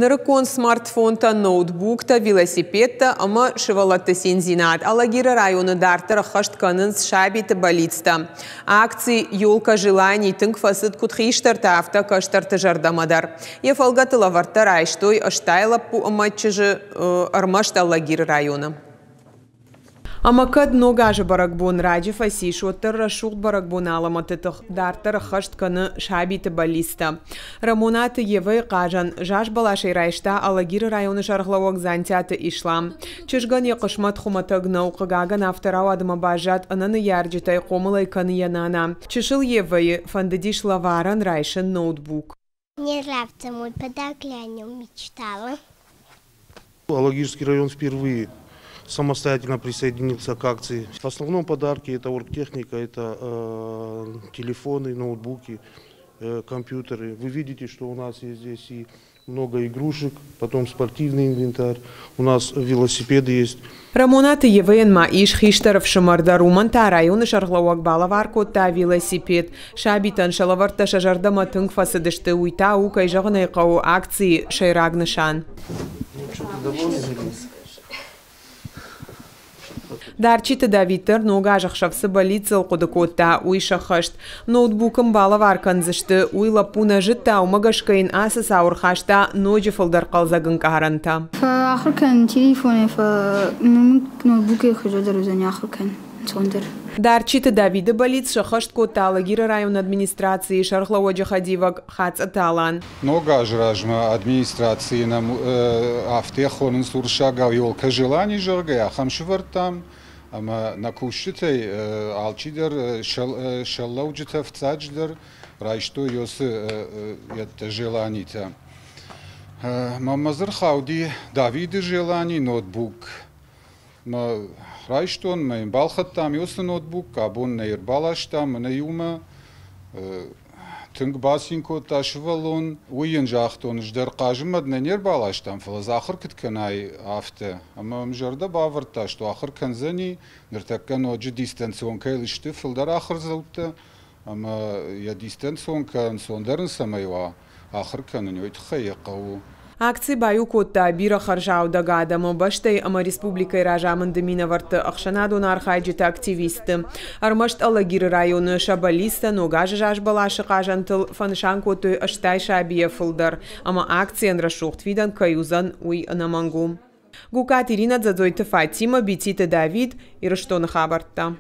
Нырыккон смартфонтӕ, ноутбуктӕ, велосипедтӕ ӕмӕ сывӕллӕтты циндзинад. Алагиры районы дарддӕр ӕххӕст кӕнынц сабиты бӕллицтӕ. Акци «Елка желаний» тынг фӕцыд куыд хистӕртӕ, афтӕ кӕстӕрты зӕрдӕмӕ дӕр. Йӕ фӕлгӕты лӕвӕрттӕ райстой 80 лӕппу ӕмӕ чызджы ӕрмӕст Алагиры районы. Ӕмӕ кӕд Ног азы бӕрӕгбон раджы фӕцис, уӕддӕр рӕсугъд бӕрӕгбоны алӕмӕты тых дарддӕр ӕххӕст кӕны сабиты бӕллицтӕ. Рӕмонаты Евӕйы хъазӕн заз бӕласӕй райста Алагиры районы сӕргълӕууӕг Дзантиаты Ислам. Чызгӕн йӕ хъысмӕт хуымӕтӕг нӕу, хъыгагӕн, афтӕ рауад ӕмӕ баззад ӕнӕ ныййарджытӕй, хъомыл ӕй кӕны йӕ нана. Чысыл Евӕйы фӕндыдис лӕварӕн райсын ноутбук. Мне нравится мой подарок, я о нем мечтала. Алагирский район впервые самостоятельно присоединился к акции. В основном подарки это оргтехника, это телефоны, ноутбуки, компьютеры. Вы видите, что у нас есть здесь и много игрушек, потом спортивный инвентарь, у нас велосипеды есть. Рӕмонаты Евӕйӕн ма ис хистӕр ӕфсымӕр дӕр, уымӕн та районы сӕргълӕууӕг балӕвар кодта велосипед. Сабитӕн сӕ лӕвӕрттӕ сӕ зӕрдӕмӕ тынг фӕцыдысты, уый та у, кӕй зӕгъын ӕй хъӕуы, акцийы сӕйраг нысан. Дарчиты Давид дӕр ног азы ӕхсӕв цы бӕллицыл хъуыды кодта, уый сӕххӕст. Ноутбук ын балӕвар кӕндзысты, уый лӕппу нӕ зыдта, уымӕ гӕсгӕ йын ацы цау ӕрхаста ноджы фылдӕр хъӕлдзӕг ӕнкъарӕнтӕ. Фӕахуыр кӕнын телефонӕй, ноутбукӕй хуыздӕр уыдзӕни ахуыр кӕнын ӕнцондӕр. Дарчиты Давиды бӕллиц сӕххӕст кодта Алагиры районы администрацийы сӕргълӕууӕджы хӕдивӕг Хацъӕты Алан. Ног азы размӕ администрацийы нӕм афтӕ хонынц уырыссагау елка желаний, зӕгъгӕ, ахӕм сывӕрдтам. Ӕмӕ нӕ кусджытӕй алчидӕр сӕллӕуджытӕ фыццаджыдӕр райстой уыцы желанитӕ. Мӕнмӕ дзы рхауди Давиды желаний ноутбук. Мӕ райстон, мӕ йын балхӕдтам уыцы ноутбук, абон нӕ ӕрбаластам мӕнӕ иумӕ. Тынг бацин кодта сывӕллон. Уый йын загътон, ӕз дӕр хъазынмӕ нӕ не рбаластам, фӕлӕ дзы ахуыр куыд кӕнай, афтӕ. Ӕмӕ мӕм зӕрдӕ бавӕрдта, что ахуыр кӕндзӕни, ныртӕккӕ ноджы дистанционкӕйыл сты фылдӕр ахуырдзӕуттӕ, ӕмӕ йӕ дистанционкӕ ӕнцондӕр ын цӕмӕй уа ахуыр кӕнын, уый тыххӕй йӕ хъӕуы. Акци баиу кодта бирӕ хӕрзаудӕг адӕмы, бӕстӕйы ӕмӕ республикӕйы разамынды минӕвӕртты, ӕхсӕнадон архайджыты, активистты. Ӕрмӕст Алагиры районы сӕ бӕллицтӕ Ног азы зазбӕласы хъазӕнтыл фӕнысан кодтой 80 сабийӕ фылдӕр, ӕмӕ акцийӕн рӕсугъд фидӕн кӕй уыдзӕн, уый ӕнӕмӕнг у. Гукаты Иринӕ, Дзӕдзойты Фатимӕ, Бититы Давид, Ирыстоны хабӕрттӕ.